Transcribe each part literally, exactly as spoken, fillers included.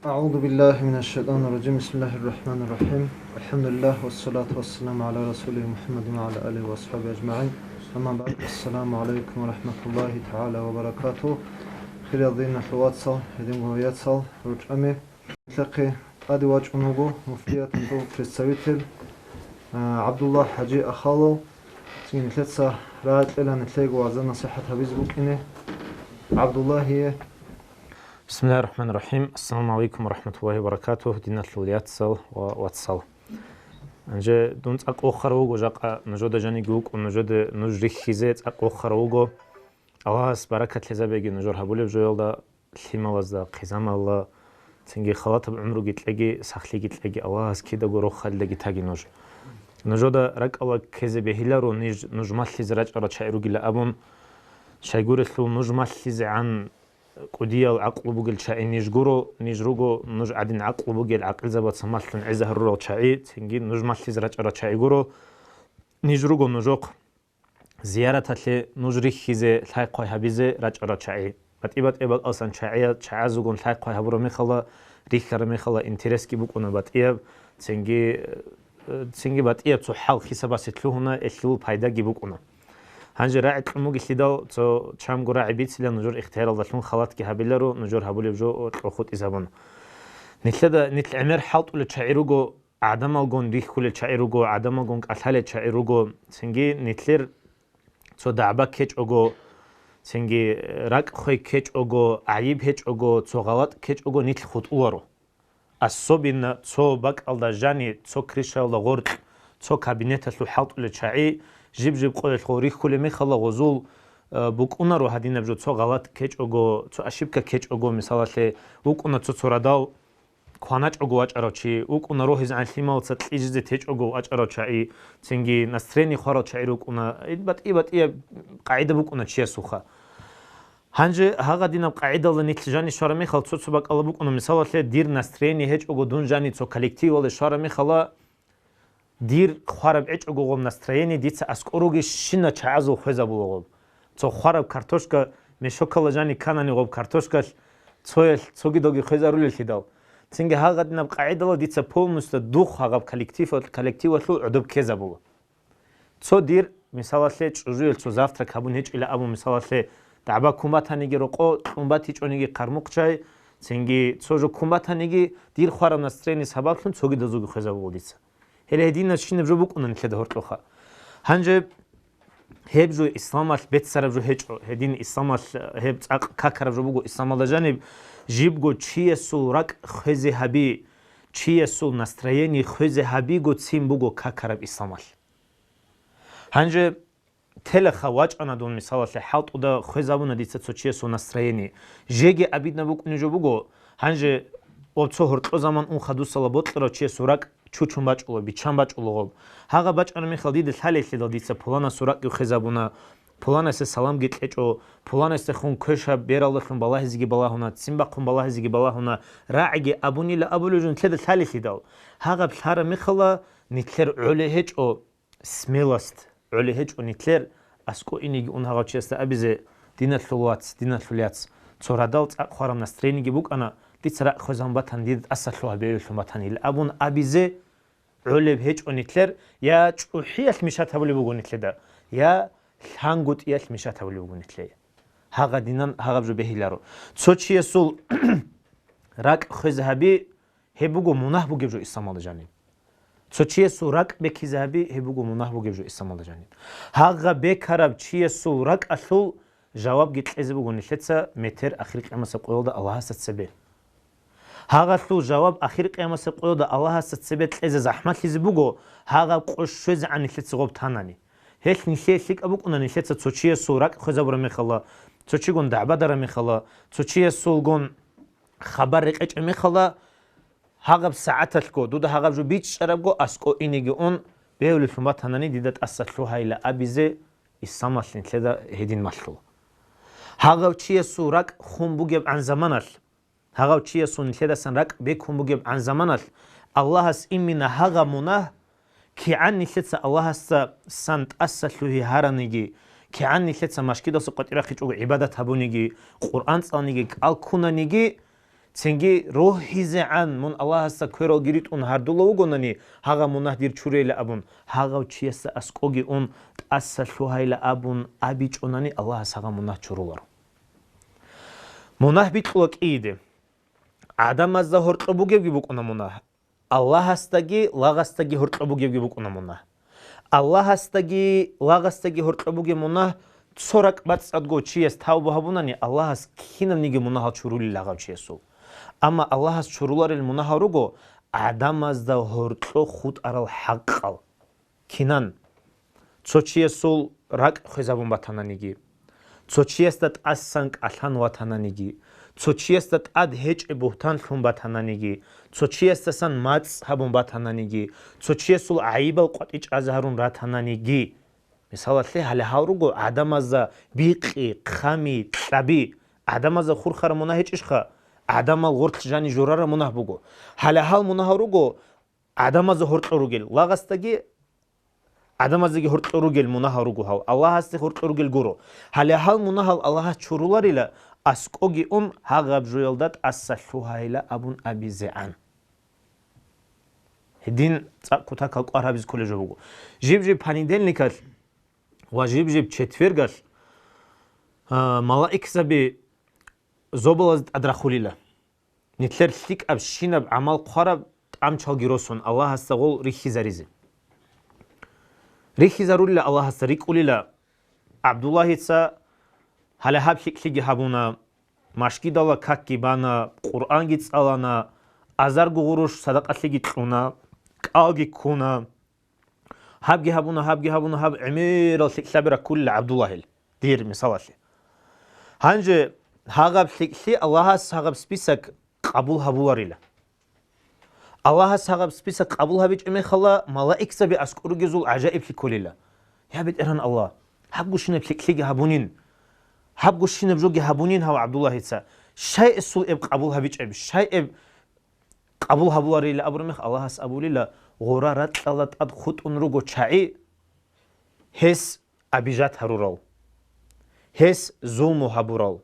أعوذ بالله من الشيطان الرجيم. بسم الله الرحمن الرحيم. الحمد لله والصلاة والسلام على رسوله محمد وعلى آله وأصحابه أجمعين. أما بعد. السلام عليكم ورحمة الله تعالى وبركاته. Хириял диналъул вацал, гьединго яцал, ручӀами. Нилъехъе тӀаде вачӀун вуго муфтияталъул представитель, а, ГӀабдулла ХӀажи Ахалов. Цинги нилъеца рагӀи кьела нилъеего вагӀза-насихӀат гьабизе букӀине ГӀабдуллагьие. Бисмиллагьир рахӀманир рахӀим. Ассаламу гӀалайкум ва рахӀматуллагьи ва баракатугь, диналъул яцал ва вацал. Гьанже дун цӀакъ вохарав вуго жакъа, нужеда жаниги вукӀун, нужеда нуж рихьизе цӀакъ вохарав вуго. Аллагьас баракат лъезабеги нужер гьабулеб жоялда, лъималазда, хъизамалда, цинги халатаб гӀумруги кьеги, сахлъиги кьеги, Аллагьас кидаго рохалидаги таги нуж. Нужеда ракӀалда ккезе бегьиларо ниж, нуж малъизе рачӀарал чагӀи ругила абун, щайгурелъул нуж малъизегӀан кӀудиял гӀакълу бугел чагӀи ниж гуро, ниж руго нуж гӀадин гӀакълу бугел гӀакъилзабаца малъун гӀеза гьарурал чагӀи, цинги нуж малъизе рачӀарал чагӀи гуро, ниж руго нужухъ зияраталъе нуж рихьизе, лъай-хъвай гьабизе рачӀарал чагӀи. БатӀи-батӀияб бакӀалсан чагӀия-, чагӀазулгун лъай-хъвай гьабураб мехалда, рихьараб мехалда, интересги букӀуна батӀияб, цинги, э, цинги батӀияб цо хӀал хисабасе лъугьуна, гьелъул пайдаги букӀуна. Гьанже рагӀи кьун бугелъидал, цо чамго рагӀи бицила, нужер ихтияралдалъун халатги гьабиларо, нужер гьабулеб жо кьурхутӀизабун. Нилъеда, нилъ гӀемер хӀалтӀулел чагӀи руго, гӀадамалгун рихьулел чагӀи руго, гӀадамалгун кӀалъалел чагӀи руго, цинги нилъер цо дагӀба ккечӀого, цинги ракӀ-хвей ккечӀого, гӀайиб гьечӀого, цо гъалатӀ ккечӀого нилъ хутӀуларо. Особенно цо бакӀалда жани, цо крышаялда гъоркь, цо кабинеталъул хӀалтӀулел чагӀи, жиб-жиб къоялъул рихьулеб мехалда гъозул, э, букӀунаро гьадинаб жо, цо гъалатӀ ккечӀого, цо ошибка ккечӀого, мисалалъе, вукӀуна цо-цо радал, кваначӀого вачӀарав чи, вукӀуна рогьизегӀан лъималаца кьижизе течӀого вачӀарав чагӀи, цинги настроение хварал чагӀи рукӀуна, ил батӀи-батӀияб къагӀида букӀуна чиясулха. Гьанже гьагъадинаб къагӀидалда нилъ жани щвараб мехалда цо-цо бакӀалда букӀуна, мисалалъе, дир настроение гьечӀого дун жани цо коллективалде щвараб мехалда, дир хвараб гьечӀого гъоб настроение дица аскӀор ругищина чагӀазул хвезабула гъоб. Цо хвараб картошка мешокалда жани кканани гъоб картошкалъ цоялъ цогидалги хвезарулеллъидал. Цинги гьагъадинаб къагӀидала дица полностью дух гьагъаб коллектив-, коллективалъул гӀодоб ккезабула. Цо дир, мисалалъе, чӀужуялъ цо завтрак гьабун гьечӀила абун, мисалалъе, дагӀба ккун батаниги рокъо, кьун батичӀониги хъармухъ чай, цинги цо жо ккун батаниги, дир хвараб настроение сабаблъун цогидазулги хвезабула дица. Гьеле гьединабщинаб жо букӀуна нилъеда гьоркьоха. Гьанже гьеб жо исламалъ беццараб жо гьечӀо, гьедин исламалъ гьеб цӀакъ какараб жо буго исламалда жаниб, жибго чиясул ракӀ хвезе гьаби, чиясул настроение хвезе гьабиго цин буго какараб исламалъ. Гьанже телаха вачӀана дун, мисалалъе, хӀалтӀуда хвезабуна дица цо чиясул настроение. Жеги обидно букӀунеб жо буго, гьанже об цо гьоркьо заман ун хадусала бокьарав чиясул ракӀ чучун бачӀула, биччан бачӀула гъоб. Гьагъа бачӀараб мехалда дида лъалелъидал дица пуланасул ракӀги хвезабуна, пуланасе саламги кьечӀо, пуланасдехун квешаб бералдалъун балагьизеги балагьуна, ццин бахъун балагьизеги балагьуна, рагӀиги абунила абулеб жо нилъеда лъалелъидал. Гьагъаб лъараб мехалда нилъер гӀоле гьечӀо, смелость гӀоле гьечӀо нилъер, аскӀо инеги ун гьагъав чиясда абизе, диналъул вац, диналъул яц, цо радал цӀакъ хвараб настроениеги букӀана, дица ракӀ хвезабун батани, дида тӀаса лъугьа бегьулелъун батанила абун абизе гӀолеб гьечӀо нилъер, я чӀухӀиялъ мишат гьабулеб буго нилъеда, я лъангутӀиялъ мишат гьабулеб буго нилъее. Гьагъадинан гьагъаб жо бегьиларо. Цо чиясул ракӀ хвезе гьаби, гьеб буго мунагь бугеб жо исламалда жаниб. Цо чиясул ракӀ бекизе гьаби, гьеб буго мунагь бугеб жо исламалда жаниб. Гьагъа бекараб чиясул ракӀалъул жавабги кьезе буго нилъеца метер ахир къиямасеб къоялда Аллагьасда цебе. Гьагъалъул жаваб ахир къиямасеб къоялда Аллагьасда цебе кьезе захӀмалъизе буго, гьагъаб къо щвезегӀан нилъеца гъоб танани. Гьелъ нилъее лъикӀаб букӀуна нилъеца цо чиясул ракӀ хвезабураб мехалла, цо чигун дагӀбадараб мехалла, цо чиясулгун хабар рекъечӀеб мехалла, гьагъаб сагӀаталъго, дуда гьагъаб жо бичӀчӀарабго, аскӀо инеги ун, бегьулелъун батанани, дида тӀаса лъугьайила абизе, исламалъ нилъеда гьедин малъула. Гьагъав чиясул ракӀ хун бугебгӀан заманалъ, гьагъав чиясул нилъедасан ракӀ бекун бугебгӀан заманалъ, Аллагьас имина гьагъаб мунагь, кигӀан нилъеца Аллагьасдасан тӀаса лъугьи гьараниги, кигӀан нилъеца машгидалъа къватӀирахъичӀого гӀибадат гьабуниги, Къуръан цӀалниги, кӀал ккунаниги, Цинги рогьизегӀан мун Аллагьасда квералги ритӀун гьардула вугонани, гьагъа мунагь дир чурейила абун, гьагъав чиясда аскӀоги ун тӀаса лъугьайила абун абичӀонани, Аллагьас гьагъа мунагь чуруларо. Мунагь бикьула кӀийиде. ГӀадамазда гьоркьоб бугебги букӀуна мунагь. Аллагьасдаги лагъасдаги гьоркьоб бугебги букӀуна мунагь. Аллагьасдаги лагъасдаги гьоркьоб бугеб мунагь цо ракӀбацӀцӀадго чияс тавба гьабунани, Аллагьас кинабниги мунагьал чурулел гьагъав чиясул. Амма Аллагьас чуруларел мунагьал руго гӀадамазда гьоркьо хутӀарал хӀакъал. Кинан? Цо чиясул ракӀ хвезабун батананиги, цо чиясда тӀасан кӀалъан ватананиги, цо чиясда тӀад гьечӀеб бугьтан лъун батананиги, цо чиясдасан мацӀ гьабун батананиги, цо чиясул гӀайибал къватӀи чӀазе гьарун ратананиги. Мисалалъе, гьале гьал руго гӀадамазда бикъи, хъами, кьаби, гӀадамазда хурхараб мунагь гьечӀищха, гӀадамал гъорлъ жани журараб мунагь буго. Гьале гьал мунагьал руго, гӀадамазда гьоркьор ругел, лагъасдаги гӀадамаздаги гьоркьор ругел мунагьал руго гьал, Аллагьасде гьоркьор ругел гуро. Гьале гьал мунагьал Аллагьас чуруларила, аскӀоги ун гьагъаб жоялда тӀаса лъугьайила абун абизегӀан. Гьедин цӀакъ кутакал кӀвар гьабизе кколеб жо буго. Жиб-жиб понедельникалъ ва жиб-жиб четвергалъ, а, малаикзаби зобалазде тӀад рахулила. Нилъер лъикӀабщинаб гӀамал хъвараб тӀамчалги росун Аллагьасда гъол рихьизаризе. Рихьизарулила Аллагьасда, рикӀкӀулила: ГӀабдуллагьица гьале гьаб лъикӀлъиги гьабуна, машгидалда какги бана, Къуръанги цӀалана, азарго гъурущ садакъалъиги кьуна, кӀалги ккуна. Гьабги гьабуна, гьабги гьабуна, гьаб гӀемерал лъикӀлъаби раккулила ГӀабдуллагьил, дир мисалалъе. Гьанже гьагъаб лъикӀлъи Аллагьас гьагъаб список къабул гьабуларила. Аллагьас гьагъаб список къабул гьабичӀеб мехалда, малаикзаби аскӀор ругезул гӀажаиблъи кколила: «Я, БетӀергьан Аллагь, гьаб гущинаб лъикӀлъиги гьабунин, гьаб гущинаб жоги гьабунин гьав ГӀабдуллагьица. Щай эсул эб къабул гьабичӀеб, щай эб къабул гьабуларила?» абураб мех Аллагьас абулила: «Гъора ракьалда тӀад хутӀун руго чагӀи, гьес обижать гьарурал, гьес зулму гьабурал,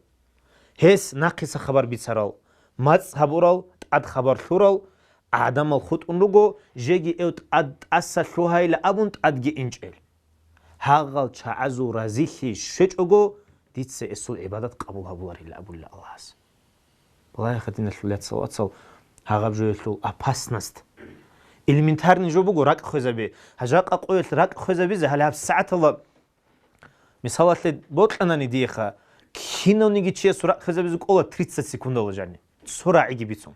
гьес нахъиса хабар бицарал, мацӀ гьабурал, тӀад хабар лъурал гӀадамал хутӀун руго, жеги эв тӀад тӀаса лъугьайила абун тӀадги инчӀел. Гьагъал чагӀазул разилъи щвечӀого, дица эсул гӀибадат къабул гьабуларила», абулила Аллагьас. Балагьеха, диналъул яцал вацал, гьагъаб жоялъул опасность. Элементарный жо буго ракӀ хвезаби. Гьажа къакъоялъ ракӀ хвезабизе гьале гьаб сагӀаталда, мисалалъе, бокьанани диеха, кинавниги чиясул ракӀ хвезабизе кӀола тридцать секундалда жани. Цо рагӀиги бицун.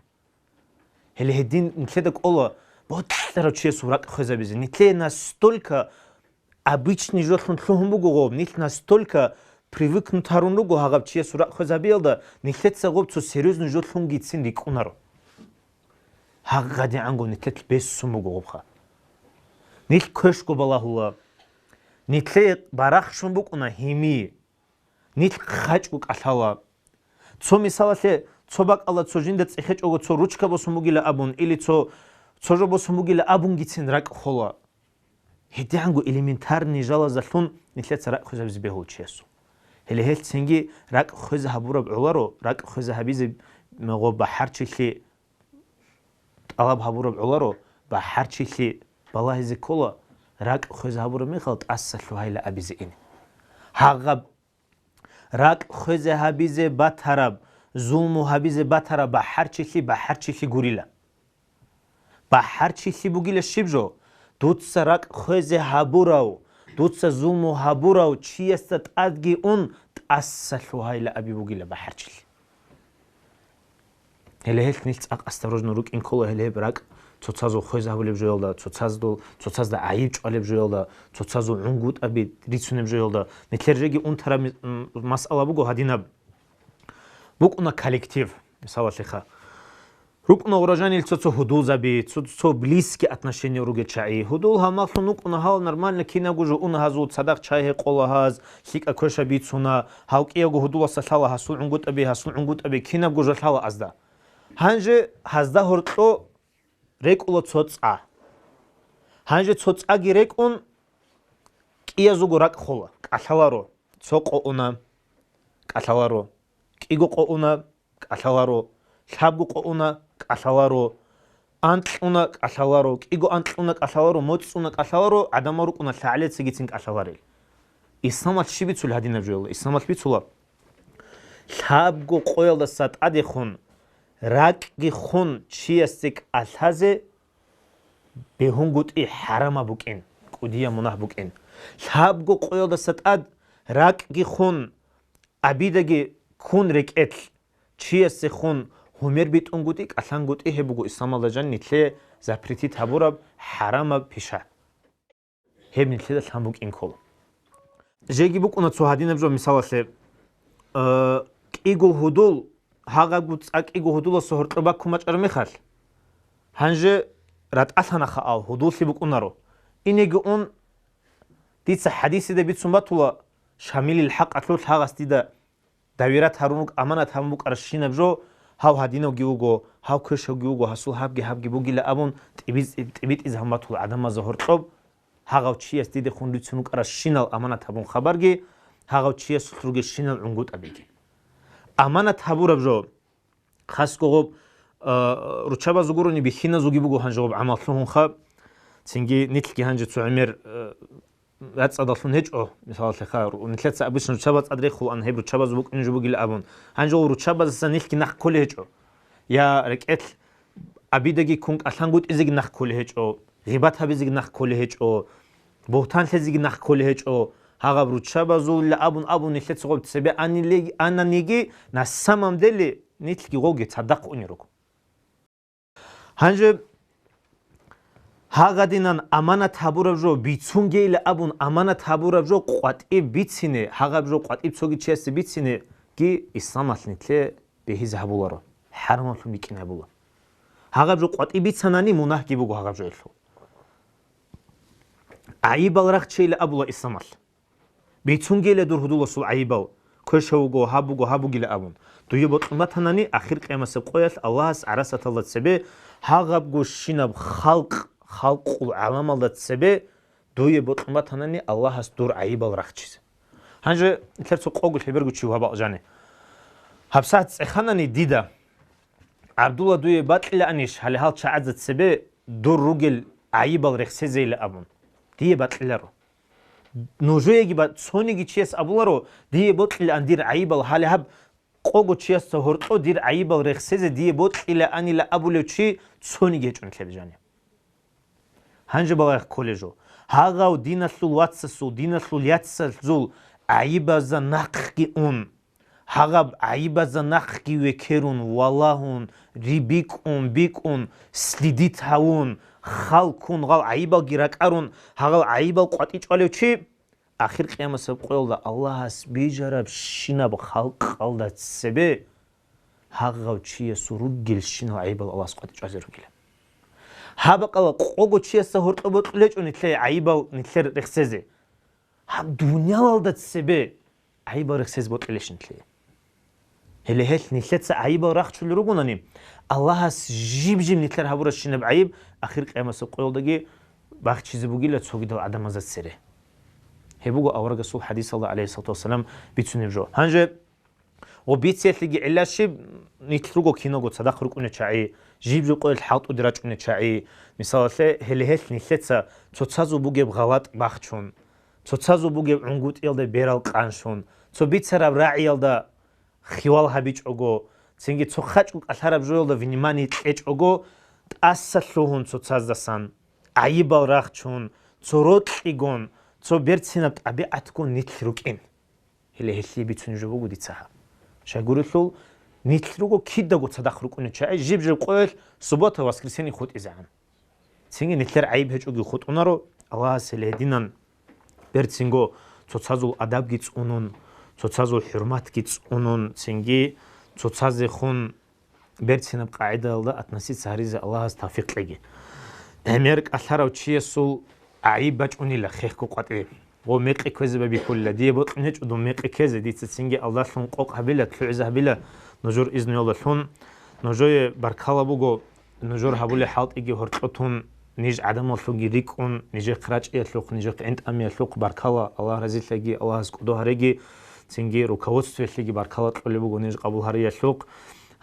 Гьеле гьедин нилъеда кӀола бокьарав чиясул ракӀ хвезабизе. Нилъее настолько обычный жолъун лъугьун буго гъоб, нилъ настолько привыкнуть гьарун руго гьагъаб чиясул ракӀ хвезабиялда, нилъеца гъоб цо серьезный жолъунгицин рикӀкӀунаро. ГьагъадигӀанго нилъелъ бессун буго гъобха. Нилъ квешго балагьула. Нилъее барахщун букӀуна гьими. Нилъ хъачӀго кӀалъала. Цо мисалалъе, цо бакӀалда цо жинда цӀехечӀого цо ручка босун бугила абун, или цо, цо жо босун бугила абунгицин ракӀ хола. ГьедигӀанго элементарный жалазалъун нилъеца ракӀ хвезабизе бегьул чиясул. Гьеле гьелъ цинги ракӀ хвезе гьабураб гӀоларо, ракӀ хвезе гьабизе гъо бахӀарчилъи тӀалаб гьабураб гӀоларо, бахӀарчилъи балагьизе ккола, ракӀ хвезе гьабураб мехалда тӀаса лъугьайила абизе ин. Гьагъаб ракӀ хвезе гьабизе батараб, зулму гьабизе батараб бахӀарчилъи бахӀарчилъи гурила. БахӀарчилъи бугила щиб жо? Дуца ракӀ хвезе гьабурав, дуца зулму гьабурав чиясда тӀадги ун, тӀаса лъугьайила аби бугила бахӀарчилъи. Гьеле гьелъ нилъ цӀакъ осторожно рукӀин ккола гьеле гьеб ракӀ цоцазул хвезабулеб жоялда, цоцаздул, цоцазда гӀайиб чӀвалеб жоялда, цоцазул гӀунгутӀаби рицунеб жоялда. Нилъер жеги унтараб ми-, м, масъала буго гьадинаб. БукӀуна коллектив, мисалалъеха. РукӀуна урожайнил цо-цо гьудулзаби, цо-цо близкие отношения ругел чагӀи. Гьудул гьамаллъун вукӀуна гьал нормально кинабго жо уна гьазул, цадахъ чай гьекъола гьаз, лъикӀа квеша бицуна, гьав кӀиявго гьудуласда лъала гьасул гӀунгутӀаби, гьасул гӀунгутӀаби кинабго жо лъала азда. Гьанже гьазда гьоркьо рекӀула цо цӀа. Гьанже цо цӀаги рекӀун, кӀиязулго ракӀ хола, кӀалъаларо, цо къо уна, кӀалъаларо, кӀиго къо уна, кӀалъаларо, Лъабго къо уна кӀалъаларо, анкьуна кӀалъаларо, кӀиго анкьуна кӀалъаларо, моцӀ цӀуна кӀалъаларо, гӀадамал рукӀуна лъагӀалицагицин кӀалъаларел. Исламалъ щиб бицул гьадинаб жоялда? Исламалъ бицула: лъабго къоялдаса тӀадехун, ракӀги хун чиясде кӀалъазе бегьунгутӀи хӀарамаб букӀин, кӀудияб мунагь букӀин. Лъабго къоялдаса тӀад ракӀги хун, обидаги ккун рекӀелъ, чиясе хун, гьумер битӀунгутӀи, кӀалъангутӀи, гьеб буго исламалда жан нилъее запретить гьабураб хӀарамаб пиша. Гьеб нилъеда лъан букӀин ккола. Жеги букӀуна цо гьадинаб жо, мисалалъе, э, кӀиго гьудул, гьагъабго цӀа кӀиго гьудуласул гьоркьоб баккун бачӀараб мехалъ, гьанже ратӀалъанаха ал, гьудуллъи букӀунаро. Инеги ун, дица хӀадисида бицун батула, Шамилил хӀакъалъулъ гьагъас дида давират гьарун руго, аманат гьабун букӀаращинаб жо, гьав гьадинавги вуго, гьав квешавги вуго, гьасул гьабги-гьабги бугила абун, тӀибиз-, тӀибитӀиз гьаматул гӀадамазда гьоркьоб, гьагъав чияс дидехун рицун вукӀаращинал аманат гьабун хабарги, гьагъав чиясулъ ругелщинал гӀунгутӀабиги. Аманат гьабураб жо, хасго гъоб, а, руччабазул гурони бихьиназулги буго гьанже гъоб гӀамал лъугьунха, цинги нилъги гьанже цо гӀемер, а, рацӀцӀадалъун гьечӀо, мисалалъе, ха, ру-, нилъеца обычно руччабаз цӀад рехулаан, гьеб руччабаз букӀине жо бугила абун. Гьанже гъо руччабазасан нилъги нахъ кколей гьечӀо. Я рекӀелъ обидаги ккун кӀалъангутӀизеги нахъ кколей гьечӀо, гъибат гьабизеги нахъ кколей гьечӀо, бугьтан лъезеги нахъ кколей гьечӀо. Гьагъаб руччабазулила абун-абун нилъеца гъоб цебе анилеги-, ананиги, на самом деле нилъги гъоги цадахъ унел руго. Гьанже гьагъадинан аманат гьабураб жо бицунгейила абун, аманат гьабураб жо къватӀиб бицине, гьагъаб жо къватӀиб цоги чиясе бицинеги исламалъ нилъе бегьизе гьабуларо, хӀарамалъун бикӀине гьабула. Гьагъаб жо къватӀиб бицанани, мунагьги буго гьагъаб жоялъул. ГӀайибал рахчейила абула исламалъ. Бицунгейила дур гьудуласул гӀайибал, квешав вуго, гьаб буго, гьаб бугила абун. Дуе бокьун батанани, ахир къиямасеб къоялъ Аллагьас гӀарасаталда цебе гьагъабго щинаб халкъ, халкъул гӀаламалда цебе дуе бокьун батанани Аллагьас дур гӀайибал рахчизе. Гьанже нилъер цо къого лъеберго чи ваб жани. ГьабсагӀат цӀеханани дида, ГӀабдулла, дуе бакьилаанищ гьале гьал чагӀазда цебе дур ругел гӀайибал рехсезейила абун? Дие бакьиларо. Нужееги ба-, цониги чияс абуларо, дие бокьилаан дир гӀайибал, гьале гьаб къого чиясда гьоркьо дир гӀайибал рехсезе дие бокьилаанила абулев чи цониги гьечӀо нилъер жаниб. Гьанже балагье кколей жо. Гьагъав диналъул вацасул, диналъул яцазул гӀайибазда нахъги ун, гьагъаб гӀайибазда нахъги векерун, валагьун, рибикӀун, бикӀун, следить гьавун, хал ккун, гъал гӀайибалги ракӀарун, гьагъал гӀайибал къватӀичӀвалев чи, ахир къиямасеб къоялда Аллагьас бижарабщинаб халкъалда цебе гьагъав чиясул ругелщинал гӀайибал Аллагьас къватӀичӀвазе ругила. Гьаб бакӀалда къого чиясда гьоркьоб бокьулечӀо нилъее гӀайибал нилъер рехсезе. Гьаб дуниялалда цебе гӀайибал рехсез бокьилищ нилъее? Гьеле гьелъ нилъеца гӀайибал рахчулел ругонани, Аллагьас жиб-жиб нилъер гьабуращинаб гӀайиб ахир къиямасеб къоялдаги бахчизе бугила цогидал гӀадамазда цере. Гьеб буго аварагасул хӀадисалда, гӀалайгьиссалату вассалам, бицунеб жо. Гьанже гъо бициялъеги гӀилла щиб? Нилъ руго киналго цадахъ рукӀунел чагӀи, жиб-жиб къоялъ хӀалтӀуде рачӀунел чагӀи. Мисалалъе, гьеле гьелъ нилъеца цоцазул бугеб гъалатӀ бахчун, цоцазул бугеб гӀунгутӀиялда берал къанщун, цо бицараб рагӀиялда хивал гьабичӀого, цинги цо хъачӀго кӀалъараб жоялда внимание кьечӀого, тӀаса лъугьун цоцаздасан, гӀайибал рахчун, цо рокьигун, цо берцинаб тӀабигӀатгун нилъ рукӀин. Гьеле гьелъие бицунеб жо буго дица гьаб. Щайгурелъул, нилъ руго кидаго цадахъ рукӀунел чагӀи, жиб-жиб къоялъ суббота-воскресенье хутӀизегӀан. Цинги нилъер гӀайиб гьечӀоги хутӀунаро, Аллагьас гьеле гьединан берцинго цоцазул адабги цӀунун, цоцазул хӀурматги цӀунун, цинги цоцазехун берцинаб къагӀидаялда относиться гьаризе Аллагьас тавфикъ кьеги. ГӀемер кӀалъарав чиясул гӀайиб бачӀунила хехго къватӀибе. Гъо мекъи кквезе байбихьулила, дие бокьун гьечӀо дун мекъи ккезе, дица цинги алдалъун къокъ гьабила, лъугӀизе гьабила нужер изноялдалъун. Нужее баркала буго, нужер гьабулеб хӀалтӀиги гьоркьо тун, ниж гӀадамаллъунги рикӀкӀун, нижехъ рачӀиялъухъ, нижехъ гӀинтӀамиялъухъ баркала, Аллагь разилъаги, Аллагьас кӀодо гьареги, цинги руководствоялъеги баркала кьолеб буго ниж къабул гьариялъухъ.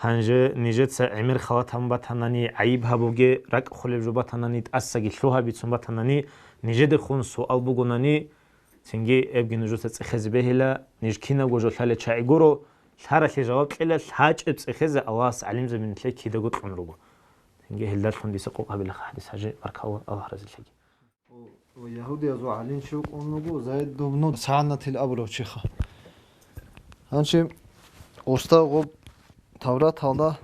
Гьанже нижеца гӀемер халатан батанани, гӀайиб гьабуге, ракӀ холеб жо батанани, тӀасаги лъугьа бицун батанани, нижедехун суал бугонани, цинги эбги нужеца цӀехезе бегьила, ниж кинабго жо лъалел чагӀи гуро, лъаралъе жаваб кьела, лъачӀеб цӀехезе Аллагьас гӀалимзаби нилъее кидаго кьун руго. Цинги гьелдалъун дица къокъ гьабилаха хӀадис, гьанже баркалла, Аллагь разилъаги. Ва ягьудияз ва гӀалимчи вукӀун вуго Зайд ибну Сагьанатил абурав чиха. Гьанчи уста гъоб Тавраталда,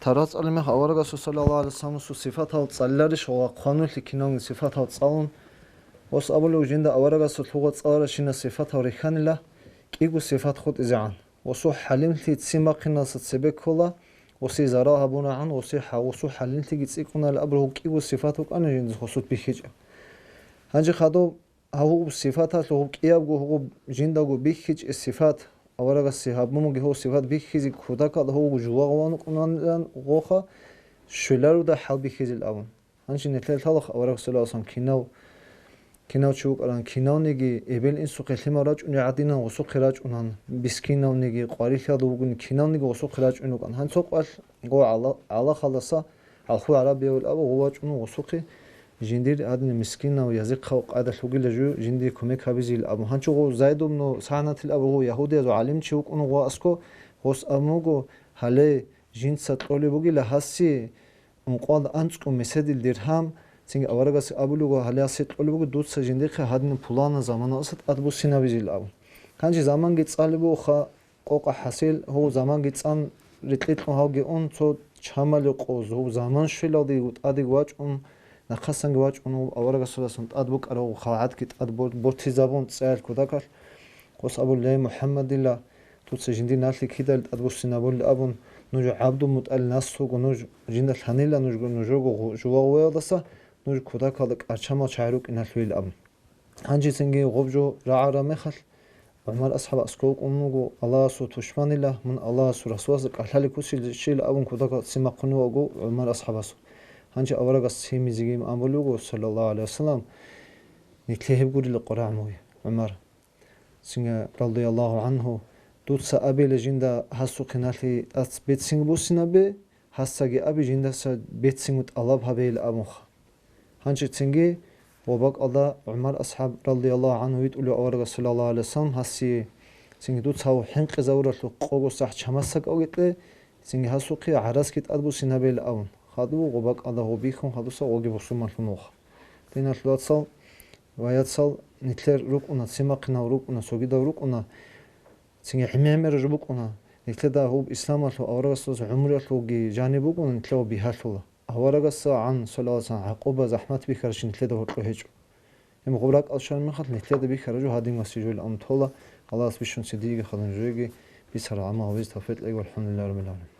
Таврат цӀалимех аварагасул саллаллагьу гӀалайгьи вассаламасул сифатал цӀалиларищ ва хъванулъи кинални сифатал цӀалун, ос абулев жинда аварагасул лъугъа цӀаларащина сифатал рихьанила, кӀиго сифат хутӀизегӀан. Осу хӀалимлъи ццин бахъиналдаса цебе ккола, оси зарал гьабунагӀан, оси хӀа-, осу хӀалимлъиги цӀикӀкӀунарел абурав кӀиго сифат вукӀана жиндихъ осут бихьичӀеб. Гьанже хадуб гьав гьугьуб сифаталъул гьуб кӀиябго гьугьуб жиндаго бихьичӀеб сифат, аварагасе гьаб мугьуги гьов сифат бихьизе ккудакалда гьугьу жулагъ ванукӀунанилан гъоха, щвеларуда хӀал бихьизел абун. Гьанже нилъер лъалаха авараг саллаллагьу гӀалайгьи вассалам кинав, кинав чи вукӀаран, кинавниги эбел-инсухъе лъимал рачӀунел гӀадинан гъусухъе рачӀунан, мискинавниги, къварилъиялда вугони кинавниги гъусухъе рачӀун вукӀан. Гьанцо къвалъ гъо гӀала-, гӀалахалдаса, гъалхул гӀарабияв абу гъо вачӀун гъусухъе, жиндир гьадин мискинав, язихъав къайдалъ вугила жу, жиндие кумек гьабизил абун. Гьанчо гъо Зайд ибну Сагьанатил абу гъо ягьудияз гӀалимчи вукӀун гъо аскӀо, гъос абун вуго, гьале, жинца кьолеб бугила гьаси, ункъоялда анцӀго меседил диргьам, цинги аварагасе абулего, гьале гьасе кьолеб буго, дуца жиндихъе гьадинаб пуланаб заманалдаса тӀад буссинабизил абун. Гьанже заманги цӀалеб бугоха, къокъа хӀасил, гьув заманги цӀан рикьикьун гьавги ун, цо чамали къоз, гьув заман щвелалдего тӀадеги вачӀун, нахъасанги вачӀун, гьув аварагасуласан тӀад букӀарав халгӀатги тӀад бор-, бортизабун цӀеялъ кутакалъ, гъос абулеб, Ле, МухӀаммадила, дуца жиндир налъи кидал тӀадбуссинабулел абун, нуж ГӀабдулмутӀалил нас руго, нуж жинда лъанила нужго, нужого гъу-, жувагъуялдаса нуж кутакалда кӀарчамал чагӀи рукӀиналъуйил абун. Гьанжецинги гъоб жо рагӀараб мехалъ, ГӀумар асхӀаб аскӀов вукӀун вуго, Аллагьасул тушманила, мун Аллагьасул Расуласда кӀалъалеб ккусилищила абун кутакалда ццин бахъун вуго ГӀумар асхӀабасул. Гьанже аварагас ццинизеги абулев вуго, саллаллагьу гӀалайгьи вассалам, нилъее гьеб гурила къварагӀ мугьи, ГӀумар. Цинги, радияллагьу гӀангьу, дуца абила жинда гьасухъе налъи тӀац бецинги буссинабе, гьасаги абе жиндаса бецинго тӀалаб гьабейил абунха. Гьанчи цинги ва бакӀалда ГӀумар асхӀаб, радияллагьу гӀангьу, витӀулев аварагас, саллаллагьу гӀалайгьи вассалам, гьасие, цинги дуца гьав хӀинкъизавуралъухъ къого сахӀ чамасдакӀавги кье, цинги гьасухъе гӀарасги тӀадбуссинабейил абун. Хадув гъо бакӀалда гъо бихьун, хадуса гъоги бусурманлъун вуха. Диналъул вацал ва яцал, нилъер рукӀуна, ццин бахъинал рукӀуна, цогидал рукӀуна, цинги гӀемер-гӀемерал жо букӀуна. Нилъеда гьуб исламалъул аварагасдаса гӀумруялъулги жаниб бугони нилъее бигьалъула. АварагасдагӀан, саллаллагьу гӀалайгьи вассалам, гӀакъуба, захӀмат бихьаращи нилъеда гьоркьо гьечӀо. Гьеб гъуб ракӀал щвараб мехалъ нилъеда бихьараб жо гьадин васижул амтола, Аллагьас бищун цидиеги хадур нужееги бицарал гӀамал гьабизе тавфикъ кьеги, валхӀамдулиллагьи раббил гӀаламин.